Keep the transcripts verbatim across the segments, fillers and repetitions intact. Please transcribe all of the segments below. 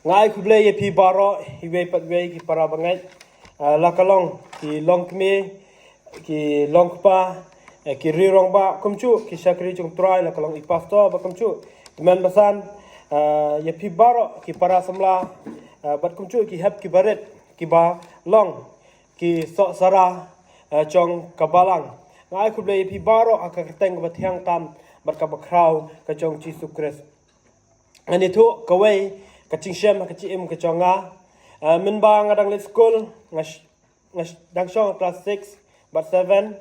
Nga ai khublei ïa phi baroh, iwei pat iwei ki para bangeit, ah, la ka long ki longkmie, ki longkpa, eh, ki riewrangbah, kumjuh ki shakri jong Trai, la ka long i pastor, bad kumjuh ki man basan, ah, ïa phi baroh ki para samla, ah, bad kumjuh ki hep ki barit, kiba long ki sohsarong, eh, jong ka balang. Nga ai khublei ïa phi baroh ha ka kyrteng kaba thiang tam bad kaba khraw ka jong Jisu Khrist. Ngan ïathuh kawei ka jingshem ha ka jingim ka jong nga. Eh, mynba nga dang leit skul, nga sh-, nga sh-, dang shong klas six bad seven.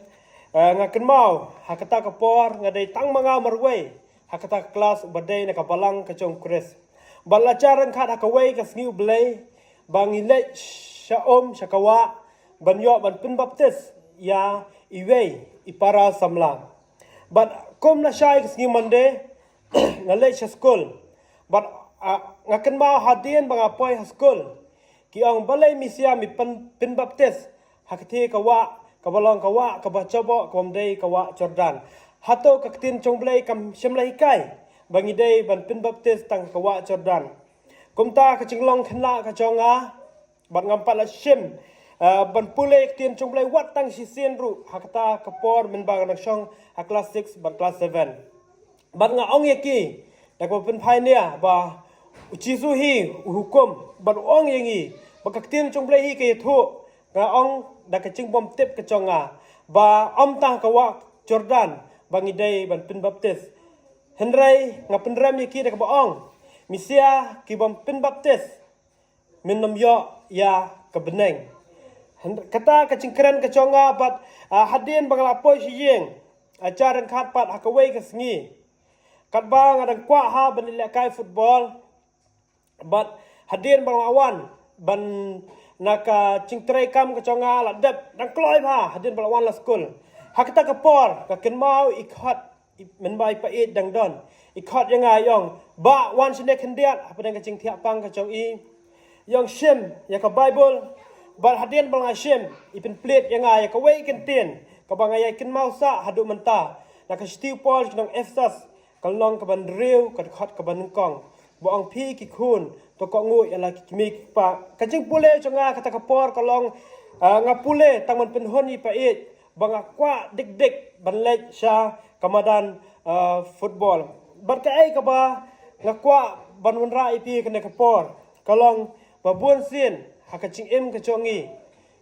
Eh, nga kynmaw ha kata ka por nga dei tang ma nga marwei ha kata ka klas uba dei na ka balang ka jong Khrist. Bad la jar ryngkat ha kawei ka sngi U Blei ba ngi leit sha um sha ka wah ban ïoh ban pynbaptis ïa iwei i para samla. Bad kum na shai ka sngi Monday nga leit sha skul. Bad, ah, nga kynmaw hadien ba nga poi ha skul, ki ong, balei Misia me pyn-, pynbaptis ha kata ka wah kaba long ka wah kaba jaboh, kaba ym dei ka wah Jordan? Hato ka ktien jong U Blei kam shym la hikai ba ngi dei ban pynbaptis tang ka wah Jordan? Kumta ka jinglong khynnah ka jong nga, bad ngam pat la shim, eh, ban pule ktien jong U Blei wat tang shisien ruh ha kata ka por mynba nga dang shong ha klas six bad klas seven. Bad nga ong ïa ki da kaba pynphai nia ba U Jisu hi u hukum, bad u ong ïa ngi ba ka ktien jong U Blei hi ka ïathuh. Nga ong da ka jingbymtip ka jong nga ba ym tang ka wah Jordan ba ngi dei ban pynbaptis. Hynrei nga pynrem ïa ki da kaba ong, Misia ki bym pynbaptis, men ym ïoh ïa ka bneng. Hynrei kata ka jingkren ka jong nga bad, ah, hadien ba nga la poi sha ïing, ah, jar ryngkat pat ha kawei ka sngi, katba nga dang kwah ha ban lehkai football, bad hadien ba nga la wan ban na ka jingtrei kam ka jong nga la dep dang kloi bha hadien ba la wan la skul. Ha kata ka por nga kynmaw i khot, i, mynba i Pa Ïeit dang don, i khot ïa nga, i ong, Bah, wan shane khyndiat. Hapdeng ka jingthiah pang ka jong i, i ong, shim ïa ka Baibl. Bad hadien ba nga shim, i pynplied ïa nga ïa kawei ka ktien kaba nga ïai kynmaw sah haduh mynta, na ka shithi u Paul sha ki nong Ephesus, ka lynnong kaba hynriew, ka dkhot kaba nyngkong, ba ong, phi ki khun, to kohnguh ïa la ki kmie ki kpa. Ka jingpule jong nga kata ka por ka long, ah, nga pule tang ban pynhun ïa i Pa Ïeit ba nga kwah dik dik ban leit sha ka madan, ah, football. Bad kaei kaba nga kwah ban wanrah ïa phi kane ka por ka long ba bun sien ha ka jingim ka jong ngi,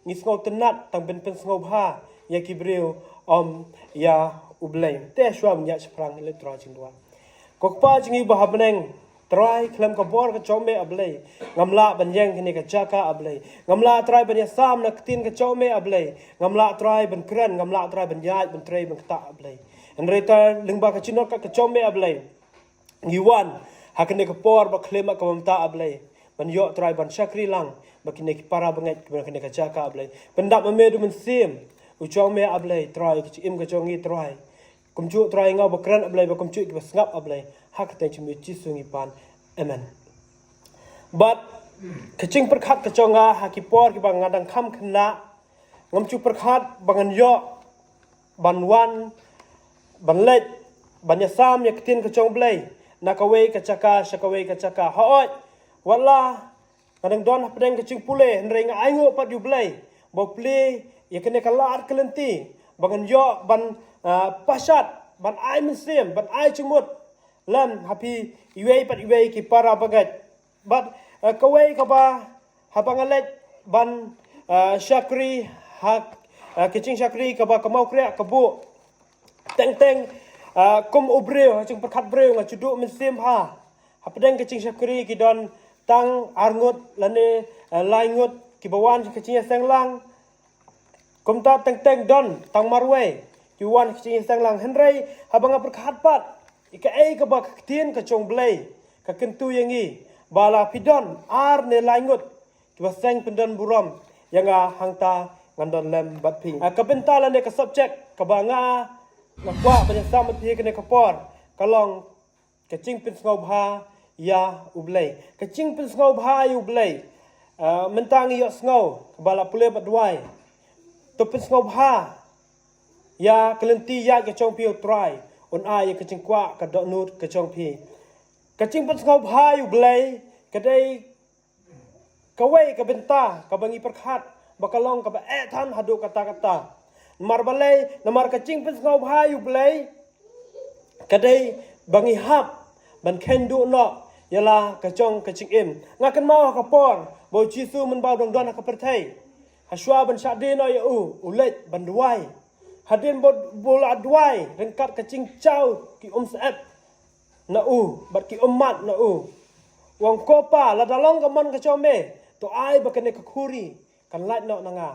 ngi sngewtynnat tang ban pynsngewbha ïa ki briew, ym ïa U Blei. Te shuwa ngin ïaid shaphrang, ngin leit trai jingduwai. Ko Kpa jong ngi ba ha bneng, Trai, khlem ka bor ka jong me, A Blei, ngam lah ban ïeng ha kane ka jaka, A Blei. Ngam lah, Trai, ban ïasam na ka ktien ka jong me, A Blei. Ngam lah, Trai, ban kren, ngam lah, Trai, ban ïaid, ban trei, ban ktah, A Blei. Hynrei, Trai, lyngba ka jingnohkat ka jong me, A Blei, ngi wan ha kane ka por ba khlem ka bynta, A Blei, ban ïoh, Trai, ban shakri lang bad kine ki para bangeit kiba na kane ka jaka, A Blei. Pyndap ma me da u Mynsiem u jong me, A Blei, Trai, ka jingim ka jong ngi, Trai. Kumjuh, Trai, nga ba kren, A Blei, bad kumjuh kiba sngap, A Blei. Ha ka kyrteng jong me Jisu ngi pan. Amen. Bad ka jingpyrkhat ka jong nga ha ki por kiba nga dang kham khynnah, ngam ju pyrkhat ba ngan ïoh ban wan, ban leit, ban ïasam ïa ka ktien ka jong U Blei na kawei ka jaka sha kawei ka jaka. Hooid, wat la nga dang don hapdeng ka jingpule, hynrei nga ainguh pat ïa U Blei ba u plie ïa kane ka lad ka lynti ba ngan ïoh ban, ah, pashat, ban ai mynsiem, ban ai jingmut lem ha phi iwei pat iwei ki para bangeit. Bad, eh, kawei kaba, haba nga leit ban, eh, shakri ha, eh, ka jingshakri kaba ka Mawkriah ka buh. Teng teng, eh, kum u briew, ha jingpyrkhat briew, nga ju duh mynsiem bha. Hapdeng ka jingshakri ki don tang ar ngut lane, eh, lai ngut kiba wan ka jingïaseng lang. Kumta teng teng don tang marwei ki wan ka jingïaseng lang, hynrei haba nga pyrkhat pat ïa kaei kaba ka ktien ka jong U Blei ka kyntu ïa ngi, ba la phi don ar ne lai ngut kiba seng pyndon burom ïa nga, hangta ngan don lem bad phi. Ah, ka bynta lane ka subject kaba nga, nga kwah ban ïasam bad phi kane ka por ka long ka jingpynsngewbha ïa U Blei. Ka jingpynsngewbha ïa U Blei. Ah, mynta ngi ïohsngew kaba la pule bad duwai. To pynsngewbha ïa ka lynti ïaid ka jong phi, U Trai un ai ïa ka jingkwah ka dohnud ka jong phi. Ka jingpynsngewbha ïa U Blei ka dei Kawei ka bynta kaba ngi pyrkhat ba ka long kaba eh than haduh katta katta. Namar balei, namar ka jingpynsngewbha ïa U Blei ka dei ba ngi hap ban kheiñ duh noh ïa la ka jong ka jingim. Nga kynmaw ha ka por ba U Jisu mynba u dang don ha ka pyrthei, ha shuwa ban shah die noh ïa u, u leit ban duwai. Hadien ba u la duwai, ryngkat ka jingjaw ki umsyep na u bad ki ummat na u, u ong, Ko Pa, lada long ka mon ka jong me, to ai ba kane ka khuri kan lait noh na nga.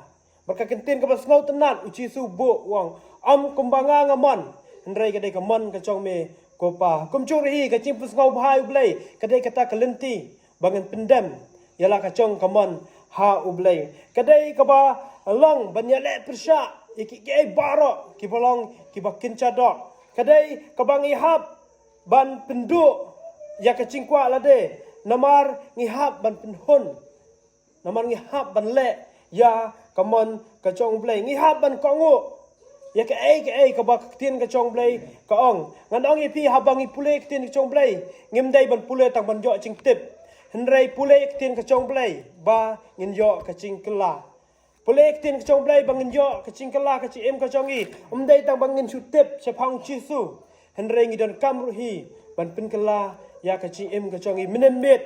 Bad ka kyntien kaba sngewtynnat, U Jisu buh u ong, Ym kumba nga nga mon, hynrei ka dei ka mon ka jong me, ko Pa. Kumjuh ruh hi, ka jingpynsngewbha ïa U Blei ka dei kata ka lynti ba ngin pyndem ïa la ka jong ka mon ha U Blei. Ka dei kaba long ban ïaleh pyrshah ïa kiei kiei baroh kiba long kiba kynja doh. Ka dei kaba ngi hap ban pynduh ïa ka jingkwah lade, namar ngi hap ban pynhun, namar ngi hap ban leh ïa ka mon ka jong U Blei. Ngi hap ban kohnguh ïa kaei kaei kaba ka ktien ka jong U Blei ka ong. Ngan ong ïa phi, haba ngi pule ktien ka jong U Blei, ngim dei ban pule tang ban ïoh jingtip, hynrei pule ktien ka jong U Blei ba ngin ïoh ka jingkylla. Pule ktien ka jong U Blei ba ngin ïoh ka jingkylla ka jingim ka jong ngi, ym dei tang ba ngin shu tip shaphang U Jisu, hynrei ngi donkam ruh hi ban pynkylla ïa ka jingim ka jong ngi mynnin miet.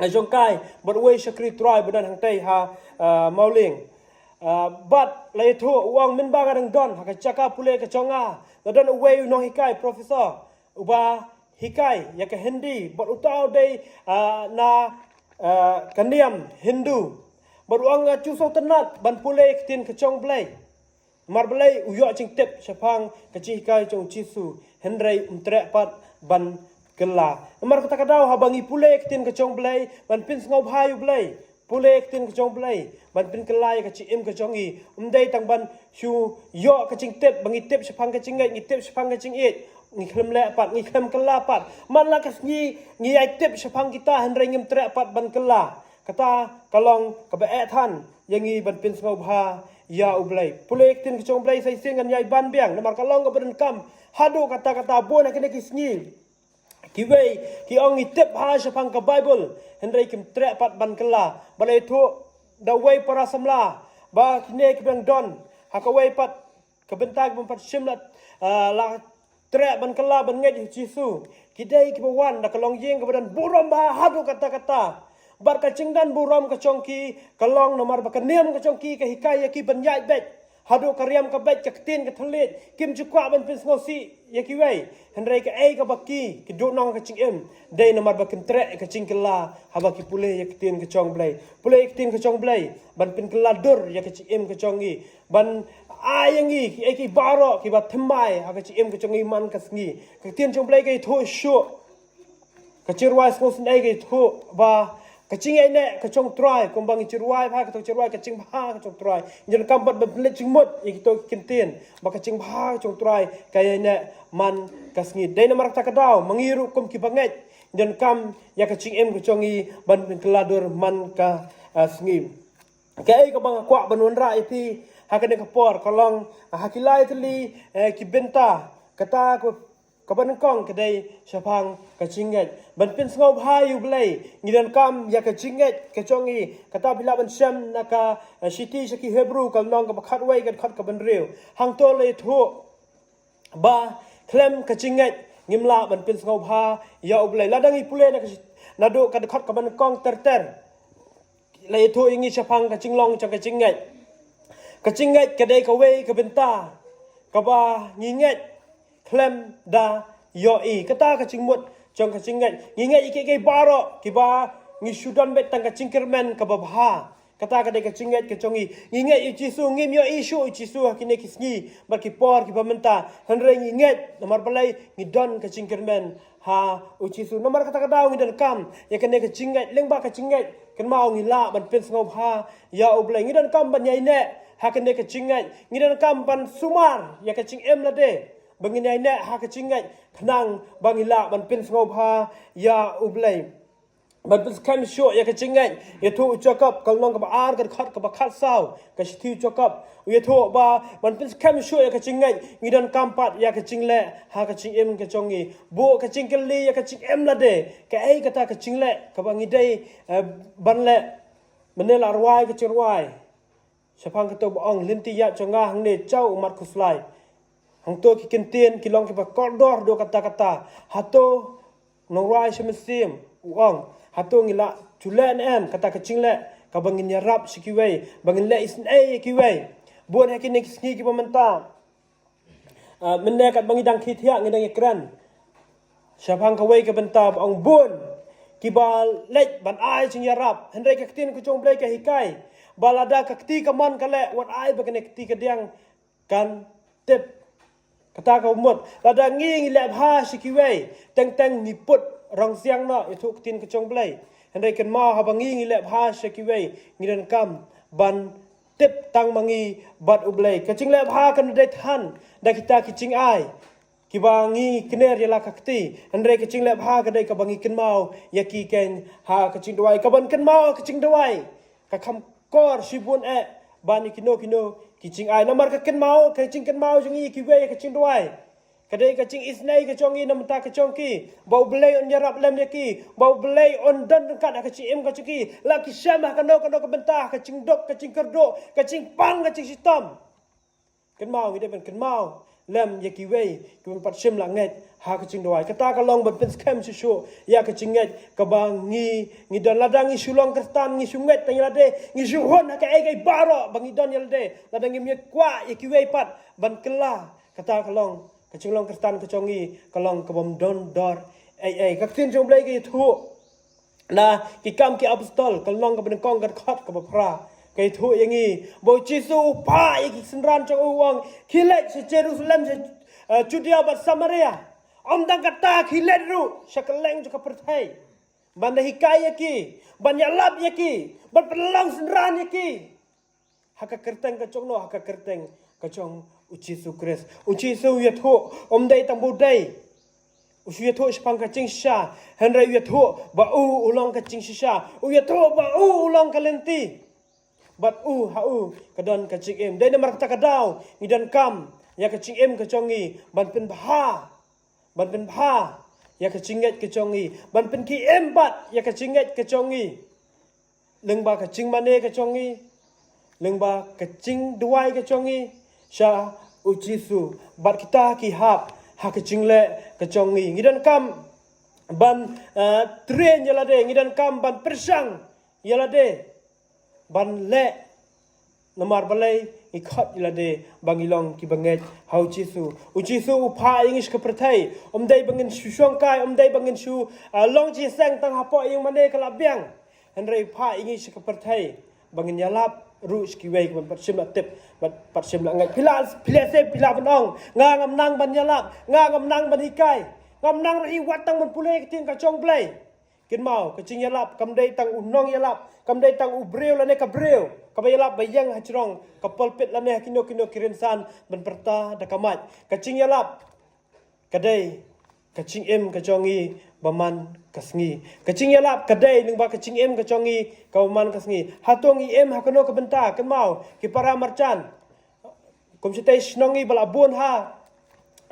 Ai jong kai bad uwei shakri Trai ba don hangtei ha, ah, Mawlieng. Ah, bad la ïathuh u ong, mynba nga dang don ha ka jaka pule ka jong nga, la don uwei u nonghikai, professor, uba hikai ïa ka Hindi, bad uta u dei, ah, na, ah, ka niam Hindu. Bad u ong, nga ju sngewtynnat ban pule ktien ka jong U Blei. Namar balei, u ïoh jingtip shaphang ka jinghikai jong U Jisu, hynrei um treh pat ban kylla. Namar kata ka daw, haba ngi pule ktien ka jong U Blei ban pynsngewbha ïa U Blei, pule ktien ka jong U Blei ban pynkylla ïa ka jingim ka jong ngi, ym dei tang ban shu ïoh ka jingtip, ba ngi tip shaphang ka jingngeit, ngi tip shaphang ka jingïeit, ngi khlem leh pat, ngi khlem kylla pat. Man la ka sngi ngi ïai tip shaphang kita, hynrei ngim treh pat ban kylla. Kata ka long kaba eh than ïa ngi ban pynsngewbha ïa U Blei. Pule ktien ka jong U Blei sa shisien ngan ïai ban biang, namar ka long kaba donkam haduh katta katta. Bun ha kine ki sngi kiwei ki ong ngi tip bha shaphang ka Baibl, hynrei kim treh pat ban kylla. Ba la ïathuh da uwei para samla ba kine ki ba dang don ha kawei pat ka bynta, ki bym pat shym la, ah, la treh ban kylla ban ngeit ïa U Jisu, ki dei kiba wan da ka longïing kaba don burom bha haduh katta katta. Bad ka jingdon burom ka jong ki ka long namar ba ka niam ka jong ki ka hikai ïa ki ban ïaid beit haduh ka riam ka beit, ka ktien ka thylliej, kim ju kwah ban pynsngewsih ïa kiwei. Hynrei kaei kaba ki, ki duhnong ka jingim, dei namar ba kim treh ka jingkylla haba ki pule ïa ka ktien ka jong U Blei. Pule ïa ka ktien ka jong U Blei ban pynkylla dur ïa ka jingim ka jong ngi, ban ai ïa ngi kiei kiei baroh kiba thymmai ha ka jingim ka jong ngi man ka sngi. Ka ktien jong U Blei ka ïathuh shuh, ka jingrwai sngewsynei ka ïathuh ba ka jingïaineh ka jong U Trai, kumba ngi jingrwai bha kato ka jingrwai, ka jingbha ka jong U Trai, ngi donkam pat ban pynleit jingmut ïa kito ki kyntien ba ka jingbha ka jong U Trai ka ïaineh man ka sngi. Dei namar kata ka daw ma ngi ruh kum kiba ngeit, ngi donkam ïa ka jingim ka jong ngi ban pynkylla dur man ka, ah, sngi. Kaei kaba nga kwah ban wanrah ïa phi ha kane ka por ka long, ah, ha ki lai tylli, eh, ki bynta, kata ka, kaba nyngkong ka dei shaphang ka jingngeit. Ban pynsngewbha ïa U Blei, ngi donkam ïa ka jingngeit ka jong ngi. Kata phi lah ban shem na ka, eh, shithi sha ki Hebru, ka lynnong kaba khatwei, ka dkhot kaba hynriew. Hangto la ïathuh ba khlem ka jingngeit ngim lah ban pynsngewbha ïa U Blei. Lada ngi pule na ka shi-, naduh ka dkhot kaba nyngkong ter ter, la ïathuh ïa ngi shaphang ka jinglong jong ka jingngeit. Ka jingngeit ka dei kawei ka bynta kaba ngi ngeit khlem da ïohi. Kata ka jingmut jong ka jingngeit. Ngi ngeit ïa kiei kiei baroh kiba ngi shu don beit tang ka jingkyrmen kaba bha. Kata ka dei ka jingngeit ka jong ngi. Ngi ngeit ïa U Jisu, ngim ïohi shuh U Jisu ha kine ki sngi bad ki por kiba mynta. Hynrei ngi ngeit namar balei, ngi don ka jingkyrmen ha U Jisu. Namar kata ka daw ngi donkam ïa kane ka jingngeit, lyngba ka jingngeit kynmaw ngi lah ban pynsngewbha ïa U Blei. Ngi donkam ban ïaineh ha kane ka jingngeit. Ngi donkam ban sumar ïa ka jingim lade ba ngin ïaineh ha ka jingngeit, khnang ba ngi lah ban pynsngewbha ïa U Blei. Ban pynskhem shuh ïa ka jingngeit, ïathuh u Jakob, ka lynnong kaba ar, ka dkhot kaba khatsaw, ka shithi u Jakob. U ïathuh ba ban pynskhem shuh ïa ka jingngeit, ngi donkam pat ïa ka jingleh ha ka jingim ka jong ngi. Buh ka jingkylli ïa ka jingim lade, kaei kata ka jingleh kaba ngi dei, eh, ban leh. Mynne la rwai ka jingrwai shaphang kato ba ong, lynti ïaid jong nga hangne jaw u mat khuslai. Hangto ki kyntien ki long kiba kordor haduh katta katta. Hato nongrwai shi mynsiem u ong, hato ngi la ju leh ne em kata ka jingleh kaba ngin ïarap sha kiwei, ba ngin leh isynei ïa kiwei? Bun ha kine ki sngi kiba mynta, ah, mynne katba ngi dang khie thiah ngi dang ïakren shaphang kawei ka bynta ba ong bun kiba leit ban ai jingïarap, hynrei ka ktien ka jong U Blei ka hikai ba lada ka kti kamon ka leh, wat ai ba kane ka kti kadiang kan tip. Kata ka mut, lada ngi ngi leh bha sha kiwei, teng teng ngi put rong siang noh, ïathuh ka ktien ka jong U Blei. Hynrei kynmaw, haba ngi ngi leh bha sha kiwei, ngi donkam ban tip tang ma ngi bad U Blei. Ka jingleh bha kam dei than da kita ki jingai kiba ngi kner ïa la ka kti, hynrei ka jingleh bha ka dei kaba ngi kynmaw ïa ki keiñ ha ka jingduwai. Kaban kynmaw ha ka jingduwai ka kham kor shibun eh ban ïa kino kino ki jingai. Namar ka kynmaw, ka jingkynmaw jong ngi ïa kiwei ha ka jingduwai ka dei ka jingisynei ka jong ngi na ka bynta ka jong ki, ba U Blei un ïarap lem ïa ki, ba U Blei un don ryngkat ha ka jingim ka jong ki, la ki shem ha kano kano ka bynta, ha ka jingduk, ka jingkyrduh, ka jingpang, ka jingshitom. Kynmaw, ngi dei ban kynmaw lem ïa kiwei kiban pat shym la ngeit ha ka jingduwai. Kata ka long ban pynskhem shuh shuh ïa ka jingngeit kaba ngi ngi don. Lada ngi shu long Khristan, ngi shu ngeit tang ïa lade, ngi shu hun ha kaei kaei baroh ba ngi don ïa lade, lada ngim ïa kwah ïa kiwei pat ban kylla, kata ka long, ka jinglong Khristan ka jong ngi ka long kabym don dor ei ei. Ka ktien jong U Blei ka ïathuh na Ki Kam ki Apostol, ka lynnong kaba nyngkong, ka dkhot kaba phra, ka ïathuh ïa ngi ba U Jisu u phah ïa ki synran jong u, u ong, khie leit sha Jerusalem, sha, eh, Judea bad Samaria. Ym tang katta, khie leit ruh sha kylleng jong ka pyrthei ban da hikai ïa ki, ban ïalap ïa ki, ban pynlong synran ïa ki ha ka kyrteng ka jong no? Ha ka kyrteng ka jong U Jisu Khrist. U Jisu u ïathuh, ym dei tang ba u dei, u shu ïathuh shaphang ka jingshisha, hynrei u ïathuh ba u u long ka jingshisha. U ïathuh ba u u long ka lynti, bad u, ha u ka don ka jingim. Dei namar kata ka daw ngi donkam ïa ka jingim ka jong ngi ban pynbha, ban pynbha ïa ka jingngeit ka jong ngi, ban pynkhie im pat ïa ka jingngeit ka jong ngi lyngba ka jingmane ka jong ngi, lyngba ka jingduwai ka jong ngi sha U Jisu, bad kita ki hap ha ka jingleh ka jong ngi. Ngi donkam ban, eh, train ïa lade, ngi donkam ban pyrshang ïa lade ban leh. Namar balei? Ngi khot ïa lade ba ngi long kiba ngeit ha U Jisu. U Jisu u phah ïa ngi sha ka pyrthei, ym dei ba ngin shu shongkai, ym dei ba ngin shu, ah, long jingïaseng tang hapoh ïing mane ka la biang, hynrei u phah ïa ngi sha ka pyrthei ba ngin ïalap ruh sha kiwei kiban pat shym la tip, bad pat shym la ngeit. Phi la, phi la sep, phi la ban ong, nga ngam nang ban ïalap, nga ngam nang ban hikai, ngam nang ruh hi wat tang ban pule ka ktien ka jong U Blei. Kynmaw, ka jingïalap kam dei tang u nongïalap, kam dei tang u briew lane ka briew kaba ïalap ba ïeng ha jrong ka pulpit lane ha kino kino ki rynsan ban pyrta da ka mic. Ka jingïalap ka dei ka jingim ka jong ngi ba man ka sngi. Ka jingïalap ka dei lyngba ka jingim ka jong ngi kaba man ka sngi. Hato ngi im ha kano ka bynta? Kynmaw, ki para marjan, kum shatei shnong ngi ba la bun ha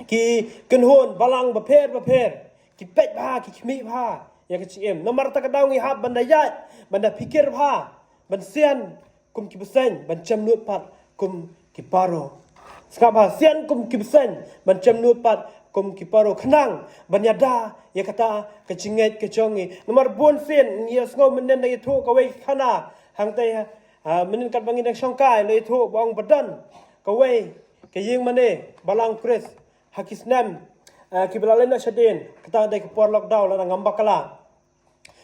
ki kynhun balang bapher bapher, ki peit bha, ki khmih bha ïa ka jingim. Namar kata ka daw ngi hap ban da ïaid, ban da phikir bha, ban sian kum ki bseiñ, ban jem nud pat kum ki paro. Sngap bha, sian kum ki bseiñ, ban jem nud pat kum ki paro, khnang ban ïada ïa kata ka jingngeit ka jong ngi. Namar bun sien ngi ïohsngew mynnin da ïathuh kawei ka khana hangtei, ah, mynnin katba ngi dang shongkai, la ïathuh ba ong ba don kawei ka ïing mane balang Khrist ha ki snem, ah, kiba la leit noh shadien, kata dei ka por lockdown, lada ngam bakla,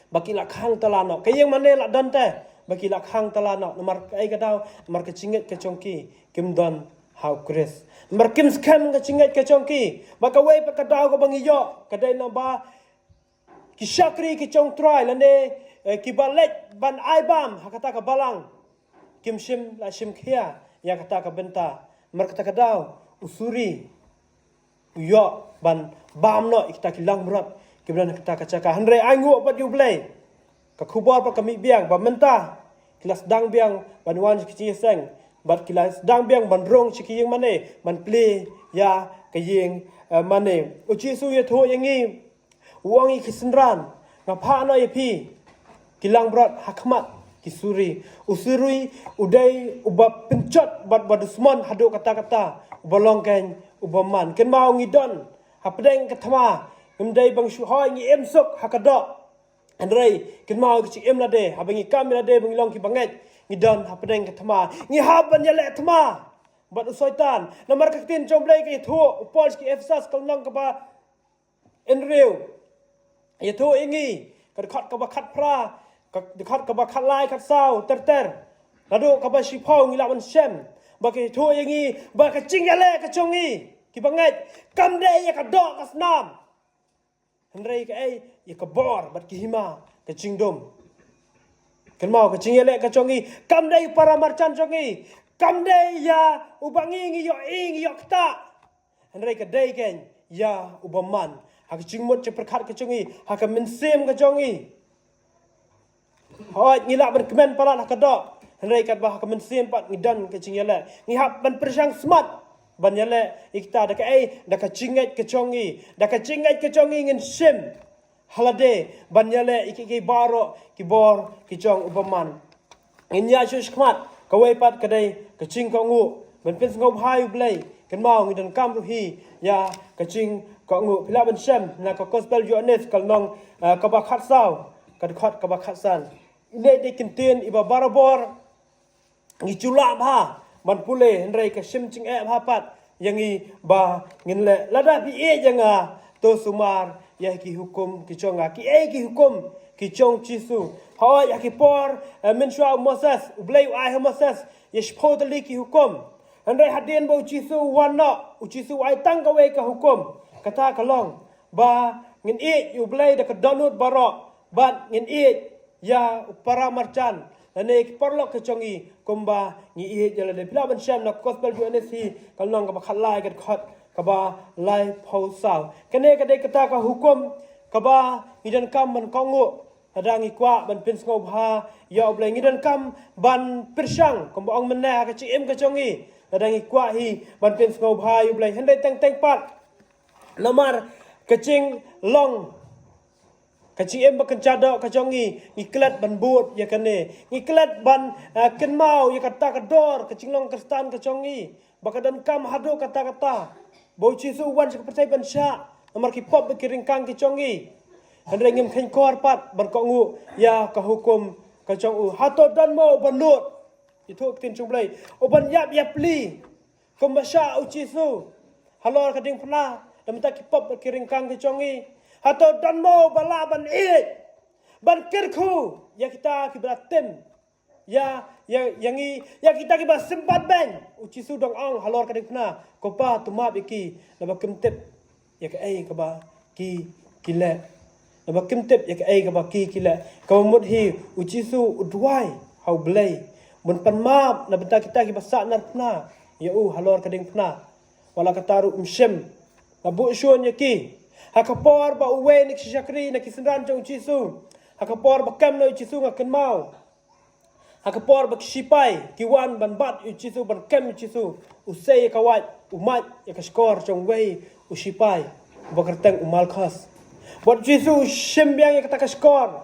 ba ki la khang tala noh. Ka ïing mane la don te, ba ki la khang tala noh. Namar kaei ka daw? Namar ka jingngeit ka jong ki kim don ha U Khrist. Namar kim skhem ka jingngeit ka jong ki. Ba kawei pat ka daw kaba ngi ïoh ka dei naba ki shakri ki jong U Trai lane, eh, kiba leit ban ai bam ha kata ka balang, kim shym la shim khia ïa kata ka bynta. Namar kata ka daw u suri u ïoh ban bam noh ïa kita ki langbrot kiba don ha kata ka jaka. Hynrei ainguh bad ïa U Blei, ka khubor pat ka mih biang ba mynta ki la sdang biang ban wan sha ki jingïaseng, bad ki la sdang biang ban rung sha ki ïing mane, ban plie ïa ka ïing, eh, mane. U Jisu u ïathuh ïa ngi, u ong ïa ki synran, nga phah noh ïa phi ki langbrot ha khmat ki Suri. U Suri u dei uba pynjot bad uba dusmon haduh katta katta, uba long kein u bymman. Kynmaw ngi don hapdeng ka thma, ngim dei ba ngi shu hoi, ngi im suk ha ka doh. Hynrei kynmaw ka jingim lade, haba ngi kam ïalade ba ngi long kiba ngeit, ngi don hapdeng ka thma. Ngi hap ban ïaleh thma bad u Soitan. Namar ka ktien jong U Blei ka ïathuh, u Paul sha ki Ephesus ka lynnong kaba hynriew, ïathuh ïa ngi, ka dkhot kaba khatphra, ka dkhot kaba khatlai, khatsaw ter ter, naduh kaba shiphew ngi lah ban shem ba ka ïathuh ïa ngi ba ka jingïaleh ka jong ngi kiba ngeit kam dei ïa ka doh ka snam. Hynrei kaei? Ïa ka bor bad ka hima, ka jingdum. Kynmaw, ka jingïaleh ka jong ngi kam dei para marjan jong ngi, kam dei ïa uba ngi, ngi ïohi, ngi ïoh ktah. Hynrei ka dei kein ïa u bymman. Ha ka jingmut jingpyrkhat ka jong ngi, ha ka mynsiem ka jong ngi. Hooid, ngi lah ban kmen palat ha ka doh, hynrei katba ha ka mynsiem pat ngi don ka jingïaleh. Ngi hap ban pyrshang smat ban ïaleh ïa kita. Da kaei? Da ka jingngeit ka jong ngi. Da ka jingngeit ka jong ngi ngin shim ha lade ban ïaleh ïa ki, ki baroh ki bor ki jong u bymman. Ngin ïa shu shikmat, kawei pat ka dei ka jingkohnguh, ban pynsngewbha ïa U Blei. Kynmaw, ngi donkam ruh hi ïa ka jingkohnguh. Phi lah ban shem na ka Gospel Ïoannis ka lynnong, eh, kaba khatsaw, ka dkhot kaba khatsan. Ine i dei ki ktien iba barabor ngi ju lah bha ban pule, hynrei ka shim jingeh bha pat ïa ngi ba ngin leh. Lada phi ïeit ïa nga, to sumar ïa ki hukum ki jong nga. Kiei ki hukum ki jong U Jisu? Hooid, ha ki por, eh, mynshuwa u Moses, U Blei u ai ha u Moses ïa shiphew tylli ki hukum. Hynrei hadien ba U Jisu u wan noh, U Jisu u ai tang kawei ka hukum. Kata ka long ba ngin ïeit ïa U Blei da ka dohnud baroh, bad ngin ïeit ïa u para marjan lane ki paralok ki jong ngi kumba ngi ïeit ïa lade. Phi lah ban shem na Gospel Ïoannis hi, ka lynnong kaba khatlai, ka dkhot kaba laiphew saw. Kane ka dei kata ka hukum kaba ngi donkam ban kohnguh lada ngi kwah ban pynsngewbha ïa U Blei. Ngi donkam ban pyrshang, kumba ong mynne, ha ka jingim ka jong ngi, lada ngi kwah hi ban pynsngewbha ïa U Blei. Hynrei teng teng pat, namar ka jinglong, ka jingim ba kynja doh ka jong ngi, ngi klet ban bud ïa kane. Ngi klet ban, eh, kynmaw ïa kata ka dor ka jinglong Khristan ka jong ngi, ba ka donkam haduh katta katta ba U Jisu u wan sha ka pyrthei ban shah namar ki pop bad ki ryngkang ki jong ngi. Hynrei ngim kheiñ kor pat ban kohnguh ïa ka hukum ka jong u. Hato don mo uban nud, ïathuh ka ktien jong U Blei, uban ïap ïapli kumba shah U Jisu halor ka diengphna na bynta ki pop bad ki ryngkang ki jong ngi? Hato don mo uba lah ban ïeit, ban kyrkhu ïa kita kiba la tim ïa, ïa, ïa ngi, ïa kita kiba sympat beiñ? U Jisu u dang ong halor ka diengphna, ko Pa, to map ïa ki, naba kim tip ïa kaei kaba ki, ki leh. Naba kim tip ïa kaei kaba ki, ki leh. Kaba mut hi, U Jisu u duwai ha U Blei ban pan map na bynta kita kiba sahnarphna ïa u halor ka diengphna. Wat la katta ruh, um shym la buh shun ïa ki. Ha ka por ba uwei na ki shakri, na ki synran jong U Jisu, ha ka por ba kem noh U Jisu, nga kynmaw, ha ka por ba ki shipai ki wan ban bat ïa U Jisu, ban kem ïa U Jisu, u sei ïa ka wait, u mad ïa ka shkor jong uwei u shipai uba kyrteng u Malkhos. Bad U Jisu u shim biang ïa kata ka shkor,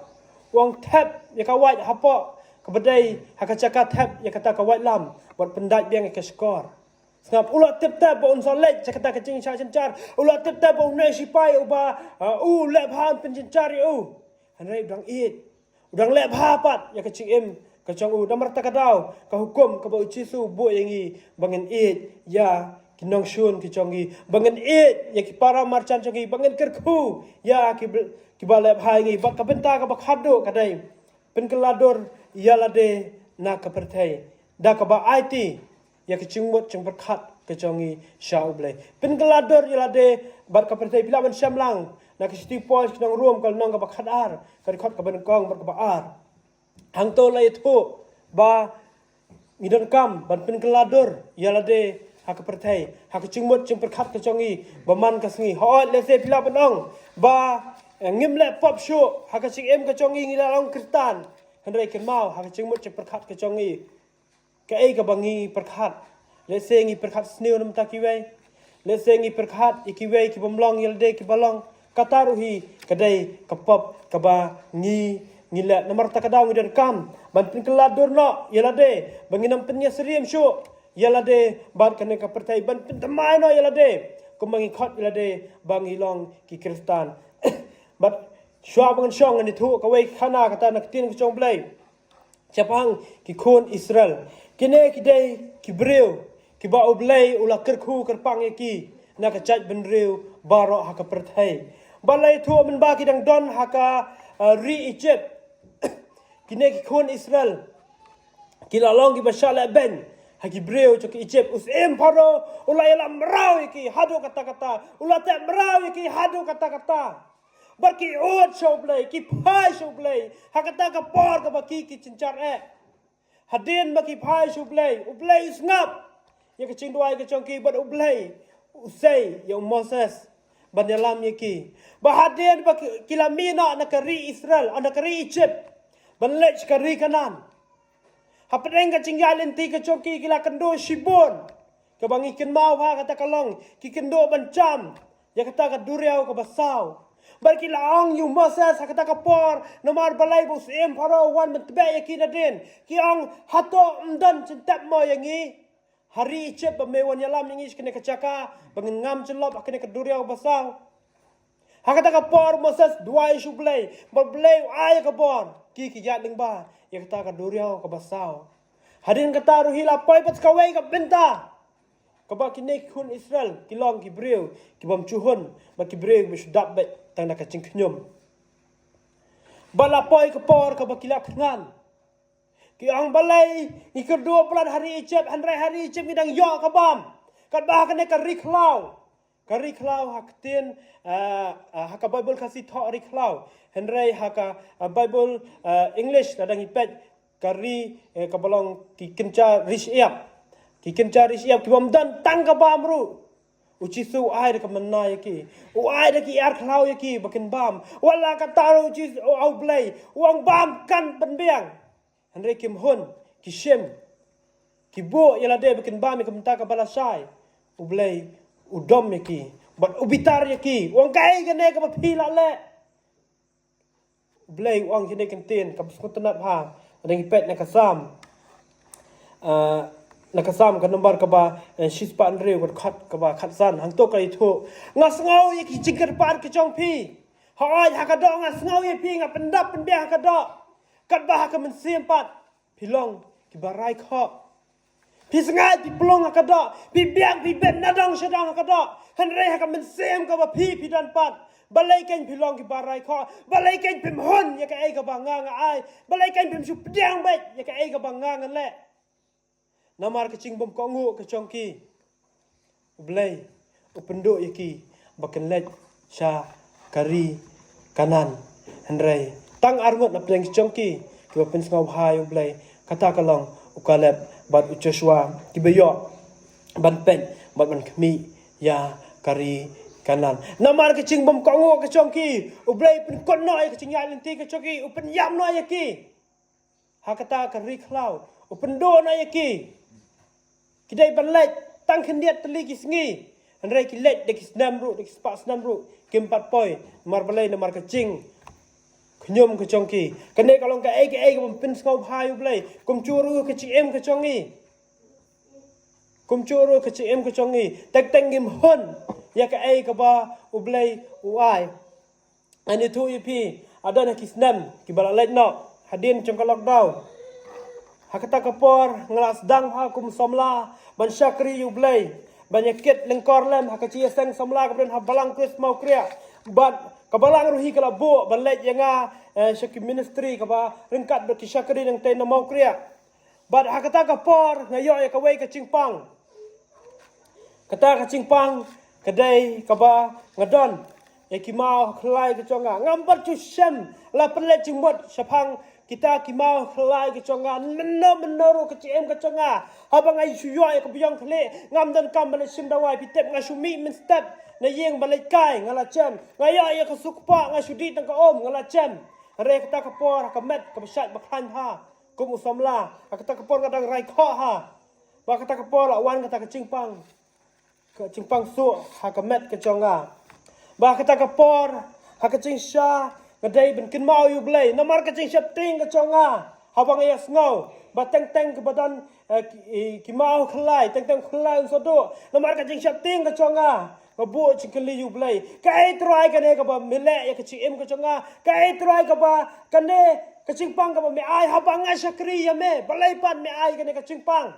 u ong, thep ïa ka wait hapoh kaba dei ha ka jaka thep ïa kata ka waitlam, bad pyndait biang ïa ka shkor. Sngap, u la tip tep ba un sa leit sha kata ka jingshah synshar, u la tip tep ba une u shipai uba, uh, u leh bha un pynjynjar ïa u. Hynrei u dang ïeit, u dang leh bha pat ïa ka jingim ka jong u. Namar kata ka daw, ka hukum kaba U Jisu u buh ïa ngi, ba ngin ïeit ïa ki nongshun ki jong ngi, ba ngin ïeit ïa ki para marjan jong ngi, ba ngin kyrkhu ïa ki bl-, kiba leh bha ïa ngi. Bad ka bynta kaba khatduh ka dei pynkylla dur ïa lade na ka pyrthei da kaba aiti ïa ka jingmut jingpyrkhat ka jong ngi sha U Blei. Pynkylla dur ïa lade bad ka pyrthei. Phi lah ban shem lang na ka shithi u Paul sha ki nong Rom, ka lynnong kaba khatar, ka dkhot kaba nyngkong bad kaba ar. Hangto la ïathuh ba ngi donkam ban pynkylla dur ïa lade ha ka pyrthei, ha ka jingmut jingpyrkhat ka jong ngi ba man ka sngi. Hooid, lehse phi lah ban ong ba, eh, ngim leh pop shuh ha ka jingim ka jong ngi, ngi la long Khristan. Hynrei kynmaw, ha ka jingmut jingpyrkhat ka jong ngi, kaei kaba ngi pyrkhat? Lehse ngi pyrkhat sniew na bynta kiwei. Lehse ngi pyrkhat ïa kiwei ki bym long ïa lade kiba long. Kata ruh hi ka dei ka pop kaba ngi, ngi leh, namar kata ka daw ngi donkam ban pynkylla dur noh ïa lade, ba ngin ym pynïasyriem shuh ïa lade bad kane ka pyrthei, ban pynthymmai noh ïa lade kumba ngi khot ïa lade ba ngi long ki Khristan. Bad shuwa ba ngan shong, ngan ïathuh kawei ka khana kata na ka ktien ka jong U Blei shaphang ki khun Israel. Kine ki dei ki briew kiba U Blei u la kyrkhu kyrpang ïa ki na ka jaitbynriew baroh ha ka pyrthei. Ba la ïathuh mynba ki dang don ha ka, uh, ri Egypt. Kine ki khun Israel ki la long kiba shah leh beiñ ha ki briew jong ki Egypt. U syiem Pharaoh u la ïalam mraw ïa ki haduh katta katta, u la teh mraw ïa ki haduh katta katta. Bad ki ud sha U Blei, ki phai sha U Blei ha kata ka por kaba ki, ki jynjar eh. Hadien ba ki phai sha U Blei, U Blei u sngap ïa ka jingduwai ka jong ki, bad U Blei u sei ïa u Moses ban ïalam ïa ki. Ba hadien ba ki, ki la mih noh na ka ri Israel, na ka ri Egypt, ban leit sha ka ri Kanaan, hapdeng ka jingïaid lynti ka jong ki, ki la kynduh shibun. Kaba ngi kynmaw ha kata ka long ki kynduh ban jam ïa kata ka duriaw kaba saw. Bad ki la ong ïa u Moses ha kata ka por, namar balei ba u syiem Pharaoh u wan ban tbeh ïa ki nadien. Ki ong, hato ym don jingtep mo ïa ngi ha ri Egypt, ba me wan ïalam ïa ngi sha kane ka jaka ba ngin ngam jyllop ha kane ka duriaw kaba saw? Ha kata ka por u Moses duwai sha U Blei, bad U Blei u ai ka bor, ki, ki ïaid lyngba ïa kata ka duriaw kaba saw. Hadien kata ruh hi la poi pat kawei ka bynta kaba kine ki khun Israel ki long ki briew ki bym ju hun, ba ki briew kiba shu dap beit tang da ka jingkhñium. Ba la poi ka por kaba ki la thngan. Ki ong, balei ngi kyrduh palat ha ri Egypt, hynrei ha ri Egypt ngi dang ïoh ka bam. Katba ha kane ka ri khlaw, ka ri khlaw ha ka ktien, ah, ah, ha ka Baibl Khasi thoh ri khlaw, hynrei ha ka, ah, Baibl, ah, English, lada ngi peit, ka ri, eh, kaba long ki kynja ri shyiap. Ki kynja ri shyiap ki bym don tang ka bam ruh, U Jisu u ai da ka manna ïa ki, u ai da ki ar khlaw ïa ki ba kin bam. Wat la katta ruh U Jisu, U Blei u ong, bam, kan pynbiang. Hynrei kim hun, ki shim, ki buh ïa lade ba kin bam ïa ka bynta kaba lashai. U Blei u dom ïa ki bad u bitar ïa ki, u ong, kaei kane kaba phi la leh? U Blei u ong kine ki ktien kaba sngewtynnat bha. Lada ngi peit na ka Salm, ah, na ka Salm ka nombar kaba, eh, shispah hynriew, ka dkhot kaba khatsan, hangto ka ïathuh, nga sngew ïa ki jingkyrpad ka jong phi. Hooid, ha ka doh nga sngew ïa phi, nga pyndap pynbiang ha ka doh. Katba ha ka mynsiem pat phi long kiba rai khoh. Phi sngaid, phi pynlong ha ka doh, phi biang, phi bit na dong sha dong ha ka doh. Hynrei ha ka mynsiem kaba phi, phi don pat, balei kein phi long kiba rai khoh? Balei kein phim hun ïa kaei kaba nga, nga ai? Balei kein phim shu pdiang beit ïa kaei kaba nga, nga leh? Namar ka jingbymkohnguh ka jong ki, U Blei u pynduh ïa ki ba kin leit sha ka ri Kanaan. Hynrei tang arngut na pdeng ki jong ki kiba pynsngewbha ïa U Blei, kata ka long u Kaleb bad u Joshua, kiba ïoh ban peit bad ban khmih ïa ka ri Kanaan. Namar ka jingbymkohnguh ka jong ki, U Blei u pynkut noh ïa ka jingïaid lynti ka jong ki, u pynïap noh ïa ki ha kata ka ri khlaw, u pynduh noh ïa ki. Ki dei ban leit tang khyndiat tylli ki sngi, hynrei ki leit da ki snem ruh, da ki spah snem ruh, kim pat poi. Namar balei? Namar ka jingkhñium ka jong ki. Kane ka long kaei kaei kaba pynsngewbha ïa U Blei. Kumjuh ruh ka jingim ka jong ngi, kumjuh ruh ka jingim ka jong ngi, teng teng ngim hun ïa kaei kaba U Blei u ai. Ngan ïathuh ïa phi, ha don ha ki snem kiba la leit noh, hadien jong ka lockdown, ha kata ka por nga la sdang ha kum u samla ban shakri ïa U Blei, ban ïakit lyngkor lem ha ka jingïaseng samla kaba don ha Balang Kris Mawkriah. Bad ka Balang ruh hi ka la buh ban leit ïa nga, eh, sha ki ministry kaba ryngkat bad ki shakri nangtei na Mawkriah. Bad ha kata ka por nga ïoh ïa kawei ka jingpang. Kata ka jingpang ka dei kaba nga don ïa ki maw ha khlai ka jong nga. Ngam pat ju shem la pynleit jingmut shaphang kita ki maw ha khlai ka jong nga. Mynno mynno ruh ka jingim ka jong nga, haba nga shu ïoh ïa ka biang khlieh, ngam donkam ban leit shim dawai. Phi tip, nga shu mih mynstep na ïing ban leit kai, nga la jem. Nga ïoh ïa ka suk kpoh, nga shu dih tang ka um, nga la jem. Hynrei kata ka por, ha ka met kaba shait ba khlaiñ bha, kum u samla, ha kata ka por nga dang rai khoh ha. Ba kata ka por la wan kata ka jingpang, ka jingpang suk ha ka met ka jong nga. Ba kata ka por, ha ka jingshisha, Nga dei ban kynmaw ïa u Blei namar ka jingsheptieng ka jong nga. Haba nga ïa sngew ba teng teng kaba don, eh, ki, eh, ki maw khlai, teng teng khlai un sa duh. Namar ka jingsheptieng ka jong nga, nga buh jingkylli ïa u Blei. Kaei Trai kane kaba me leh ïa ka jingim ka jong nga? Kaei Trai kaba kane ka jingpang kaba me ai haba nga shakri ïa me? Balei pat me ai kane ka jingpang?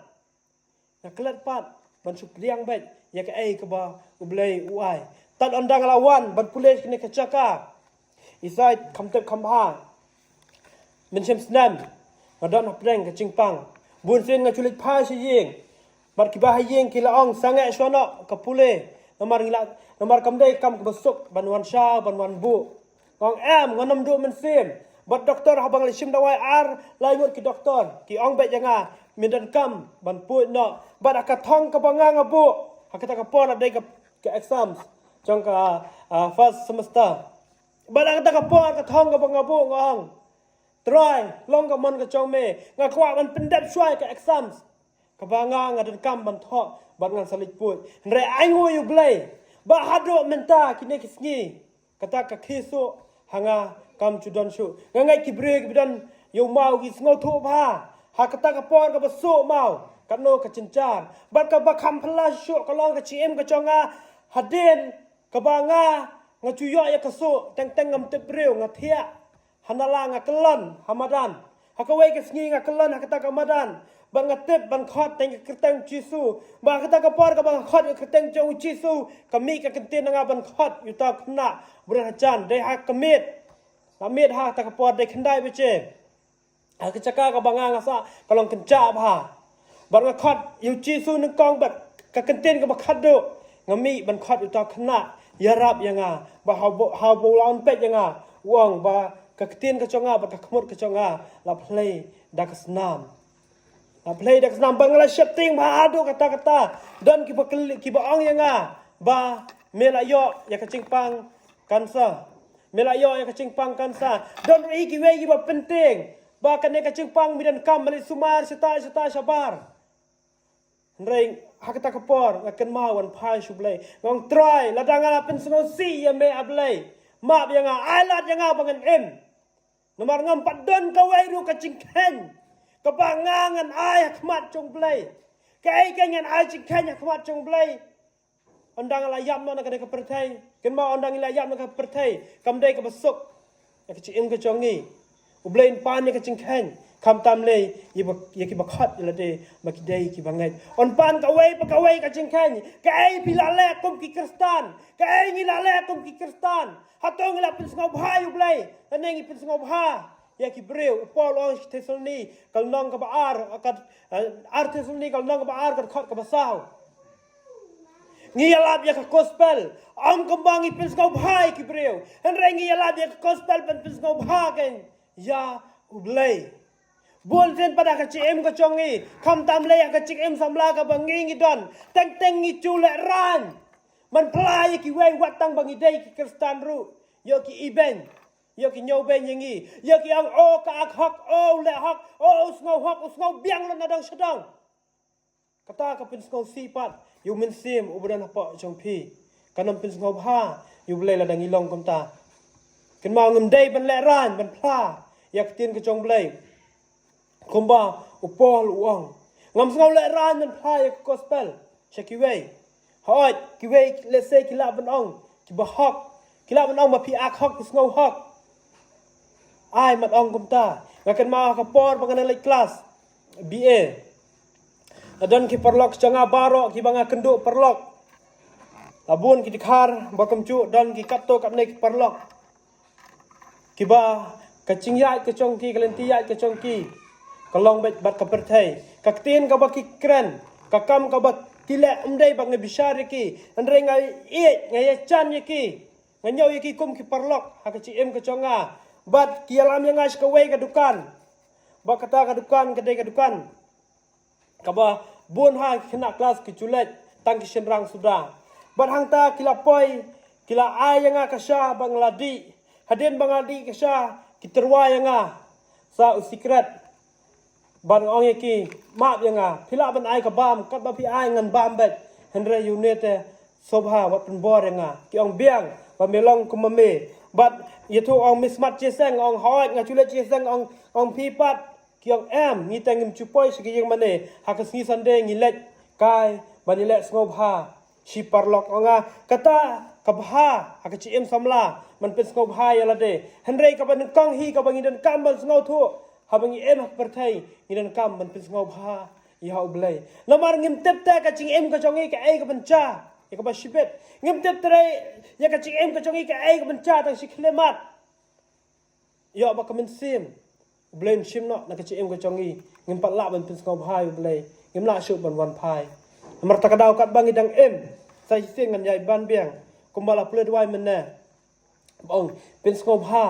Nga klet pat ban shu pdiang beit ïa kaei kaba u Blei u ai. Tad ynda nga la wan ban pule kane ka jaka, isai kham tip kham bha. Mynshem snem nga don hapdeng ka jingpang. Bun sien nga ju leit phai sha ïing. Bad kiba ha ïing ki la ong, sangeh shuwa noh ka pule. Namar ngi la, namar kam dei kam kaba suk ban wan shaw, ban wan buh. Nga ong em, ngan ym duh mynsiem. Bad doktor, haba nga la shim dawai ar lai ngut ki doktor, ki ong beit ïa nga, me donkam ban pule noh. Bad ha ka thong kaba nga nga buh ha kata ka por la dei ka, ka exams jong ka, ah, first semester. Bad ha kata ka por ka thong kaba nga buh nga ong, Trai, long ka mon ka jong me, nga kwah ban pyndep shuwa ïa ka exams kaba nga nga donkam ban thoh bad ngan sa leit pule. Hynrei ai nguh ïa u Blei ba haduh mynta kine ki sngi kata ka khie suh ha nga kam ju don shuh. Nga ngeit ki briew kiba don ïa u maw ki sngewthuh bha. Ha kata ka por kaba suh maw, katno ka jynjar. Bad kaba kham phylla shuh ka long ka jingim ka jong nga. Hadien kaba nga, nga ju ïoh ïa ka suh, teng teng ngam tip briew, nga thiah ha nala, nga kyllon ha madan. Ha kawei ka sngi nga kyllon ha kata ka madan bad nga tip ban khot teng ka kyrteng Jisu. Bad ha kata ka por kaba nga khot ïa ka kyrteng jong u Jisu, ka mih ka kyntien na nga ban khot ïa uta u khynnah ba don hajan, dei ha ka miet. La miet ha kata ka por, dei khyndai baje. Ha ka jaka kaba nga nga sah ka long kynjah bha. Bad nga khot ïa u Jisu nyngkong bad ka kyntien kaba khatduh, nga mih ban khot ïa uta u khynnah, ïarap ïa nga. Bad haba, haba u la wan peit ïa nga, u ong ba ka ktien ka jong nga bad ka khmut ka jong nga la phlei da ka snam. La phlei da ka snam. Bad nga la sheptieng bha haduh katta katta. Don kiba kylli, kiba ong ïa nga ba me la ïoh ïa ka jingpang kansa. Me la ïoh ïa ka jingpang kansa. Don ruh hi kiwei kiba pyntieng ba kane ka jingpang me donkam ban leit sumar shata shata shabar. Hynrei ha kata ka por nga kynmaw wan phai sha u Blei. Nga ong, Trai, lada nga la pynsngewsih ïa me, A Blei, map ïa nga, ai lad ïa nga ba ngan im. Namar ngam pat don kawei ruh ka jingkheiñ kaba nga ngan ai ha khmat jong u Blei. Kaei ka ngan ai jingkheiñ ha khmat jong u Blei? Ynda nga la ïap noh na kane ka pyrthei, kynmaw, ynda ngi la ïap noh na ka pyrthei kam dei kaba suk ïa ka jingim ka jong ngi. U Blei un pan ïa ka jingkheiñ, khamtam lei ïa ba, ïa kiba khot ïa lade ba ki dei kiba ngeit. Un pan kawei pa kawei ka jingkheiñ. Kaei phi la leh kum ki Khristan? Kaei ngi la leh kum ki Khristan? Hato ngi la pynsngewbha ïa u Blei lane ngi pynsngewbha ïa ki briew? U Paul u ong sha Thessaloni ka lynnong kaba ar, ka, eh, ar Thessaloni ka lynnong kaba ar, ka dkhot kaba saw. Ngi ïalap ïa ka gospel, ym kumba ngi pynsngewbha ïa ki briew, hynrei ngi ïalap ïa ka gospel ban pynsngewbha kein ïa u Blei. Bun sien pat ha ka jingim ka jong ngi, khamtam lei ha ka jingim samla kaba ngi ngi don, teng teng ngi ju lehraiñ ban phla ïa kiwei wat tang ba ngi dei ki Khristan ruh. Ïoh ki ibeiñ, ïoh ki ñiewbeiñ ïa ngi, ïoh ki ong, o ka ak hok, o u leh hok, o u sngew hok, u sngew biang lut na dong sha dong. Kata ka pynsngewsih pat ïa u mynsiem uba don hapoh jong phi. Kan ym pynsngewbha ïa u Blei lada ngi long kumta. Kynmaw, ngim dei ban lehraiñ ban phla ïa ka ktien ka jong u Blei kumba u Paul u ong. Ngam sngew lehraiñ ban phla ïa ka gospel sha kiwei. Hooid, kiwei lehse ki lah ban ong kiba hok, ki lah ban ong ba phi ak hok, phi sngew hok. Ai mat ong kumta. Nga kynmaw ha ka por ba nga nang leit klas B A, la don ki paralok jong nga baroh kiba nga kynduh paralok. La bun ki dkhar ba kumjuh, don ki katto katne ki paralok kiba ka jingïaid ka jong ki, ka lynti ïaid ka jong ki ka long beit bad ka pyrthei. Ka ktien kaba ki kren, ka kam kaba ki leh, ym dei ba nga bishar ïa ki, hynrei nga ïeit, nga ïajan ïa ki. Nga ñiew ïa ki kum ki paralok ha ka jingim ka jong nga. Bad ki ïalam ïa nga sha kawei ka dukan. Bad kata ka dukan ka dei ka dukan kaba bun ha ki khynnah klas ki ju leit, tang ki shynrang suda. Bad hangta ki la poi, ki la ai ïa nga ka sha ba nga la dih. Hadien ba nga la dih ka sha, ki tyrwa ïa nga sa u sikret. Bad nga ong ïa ki, map ïa nga, phi lah ban ai ka bam, katba phi ai ngan bam beit. Hynrei ïa une te sngewbha wat pynbor ïa nga. Ki ong, biang ba me long kum ma me. Bad Ïathuh ong Miss Mat Chiaseng ong hoi nga chu leit Chiaseng ong ong phi pat. Ki ong em ngi te ngim chu poi sha ki ïing mane ha ka sngi Sunday ngi leit kai ban ïaleh sngewbha. Shi paralok ong nga kata ka bha ha ka jingim samla ban pynsngewbha ïa lade. Hynrei kaba nyngkong hi kaba ngi donkam ban sngewthuh haba ngi im ha ka pyrthei ngi donkam ban pynsngewbha ïa U Blei. Namar ngim tip te ka jingim ka jong ngi kaei ka ban jia ïa kaba shibit. Ngim tip te ïa ka jingim ka jong ngi kaei ka ban jia tang shi khyllipmat. Ïoh ba ka mynsiem U Blei un shim noh na ka jingim ka jong ngi. Ngim pat lah ban pynsngewbha ïa U Blei. Ngim lah shuh ban wan phai. Namar ta ka daw katba ngi dang im sa shisien ngan ïai ban biang kumba la pule duwai mynne. Ba ong pynsngewbha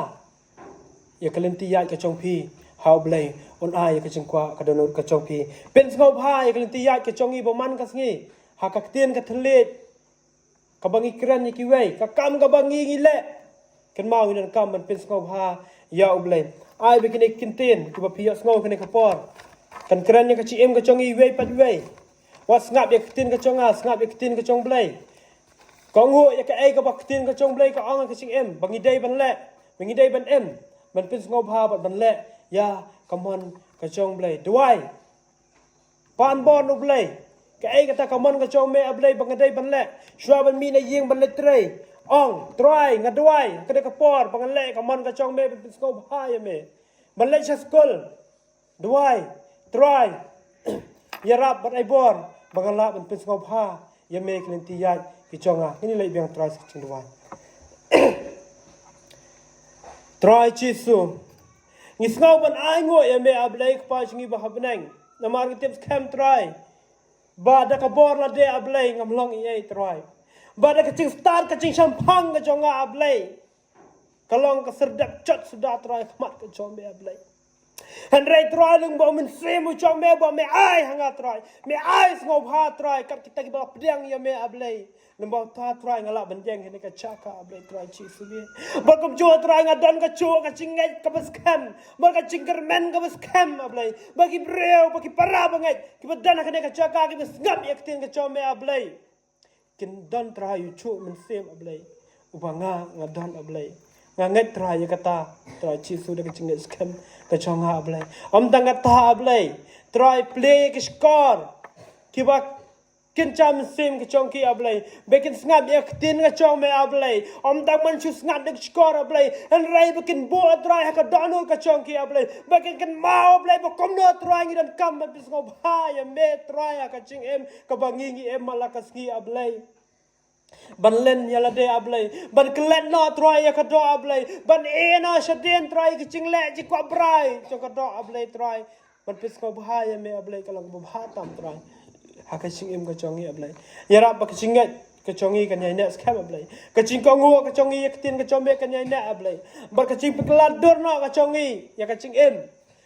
ïa ka lynti ïaid ka jong phi ha U Blei un ai ïa ka jingkwah ka dohnud ka jong phi. Pynsngewbha ïa ka lynti ïaid ka jong ngi ba man ka sngi ha ka ktien ka thylliej kaba ngi kren ïa kiwei ka kam kaba ngi ngi leh. Kynmaw ngi donkam ban pynsngewbha ïa U Blei. Ai ba kine ki ktien kiba phi ïohsngew kane ka por kan kren ïa ka jingim ka jong ngi iwei pat iwei. Wat sngap ïa ka ktien ka jong nga, sngap ïa ka ktien ka jong Blei. Ka nguh ïa kaei kaba ka ktien ka jong Blei ka ong ha ka jingim ba ngi dei ban leh, ba ngi dei ban im ban pynsngewbha bad ban leh ïa ka mon ka jong Blei. Duwai. Pan bor na U Blei. Kaei kata ka mon ka jong me A Blei ba nga dei ban leh shuwa ban mih na ïing ban leit trei. Ong Trai nga duwai ha kane ka por ba ngan leh ka mon ka jong me ban pynsngewbha ïa me ban leit sha skul. Duwai Trai ïarap bad ai bor ba ngan lah ban pynsngewbha ïa me ki lynti ïaid ki jong nga. Ngin ïa leit biang Trai sa ka jingduwai. Trai Jisu, ngi sngew ban ai nguh ïa me A Blei Kpa jong ngi ba ha bneng. Namar ngi tip skhem Trai ba da ka bor lade A Blei ngam long ei ei Trai. Ba da ka jingstad ka jingshemphang ka jong nga A Blei ka long ka serdep jot suda Trai ha khmat ka jong me A Blei. Hynrei Trai lyngba u Mynsiem u jong me ba me ai ha nga Trai, me ai sngewbha Trai kat kita kiba la pdiang ïa me A Blei. Lyngba uta Trai nga lah ban ïeng ha kane ka jaka A Blei Trai Jisu me. Ba kumjuh Trai nga don kajuh ka jingngeit kaba skhem, ba ka jingkyrmen kaba skhem A Blei. Ba ki briew ba ki para bangeit kiba don ha kane ka jaka kiba sngap ïa ka ktien ka jong me A Blei. Kin don Trai u juh Mynsiem A Blei uba nga nga don A Blei. Nga ngeit Trai ïa kata Trai Jisu da ka jingngeit skhem ka jong nga A Blei. Ym tang kata A Blei, Trai plie ïa ki shkor kiba kynja mynsiem ka jong ki A Blei. Ba kin sngap ïa ka ktien ka jong me A Blei. Ym tang ban shu sngap da ki shkor A Blei, hynrei ba kin buh Trai ha ka dohnud ka jong ki A Blei. Ba kin kynmaw A Blei ba kumno Trai ngi donkam ban pynsngewbha ïa me Trai ha ka jingim kaba ngi ngi im man la ka sngi A Blei. Ban len ïa lade A Blei, ban klet noh Trai ïa ka doh A Blei, ban ïeh noh shadien Trai ïa ka jingleh jingkwah brai jong ka doh A Blei Trai. Ban pynsngewbha ïa me A Blei ka long kaba bha tam Trai ha ka jingim ka jong ngi A Blei. Ïarap ba ka jingngeit ka jong ngi kan ïai neh skhem A Blei. Ka jingkohnguh ka jong ngi ïa ka ktien ka jong me kan ïai neh A Blei. Bad ka jingpynkhlad dur noh ka jong ngi ïa ka jingim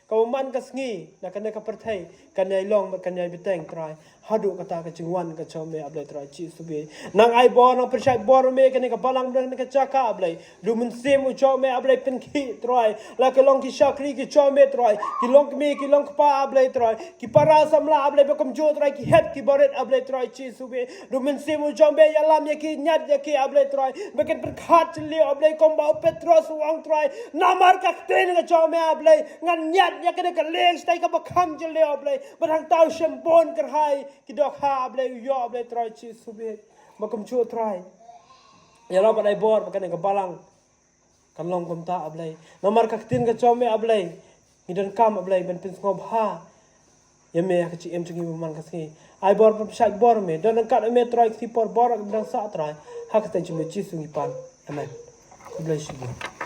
kaba man ka sngi na kane ka pyrthei kan ïai long bad kan ïai bteng Trai. Haduh kata ka jingwan ka jong me A Blei Trai Jisu me. Nang ai bor nang pyrshah bor me kane ka balang bad kane ka jaka A Blei. Da u Mynsiem u jong me A Blei pynkhih Trai. La ki long ki shakri ki jong me Trai. Ki long kmie ki long kpa A Blei Trai. Ki para samla A Blei ba kumjuh Trai ki hep ki barit A Blei Trai Jisu me. Da u Mynsiem u jong me ïalam ïa ki ñiad ïa ki A Blei Trai. Ba kin pyrkhat jylliew A Blei kumba u Petros u ong Trai. Namar ka ktien ka jong me A Blei. Ngan ñiad ïa kane ka lieng shatai kaba kham jylliew A Blei. Bad hangta u shynbun kyrhai ki dohkha A Blei u ïoh A Blei Trai Jisu me. Ba kumjuh Trai. Ïa la ban ai bor ba kane ka balang kan long kumta A Blei. Namar ka ktien ka jong me A Blei. Ngi donkam A Blei ban pynsngewbha ïa me ha ka jingim jong ngi ba man ka sngi. Ai bor pyrshah bor me. Don ryngkat me Trai ka por bor ka dang sah Trai. Ha ka kyrteng jong me Jisu ngi pan. Amen. God bless you.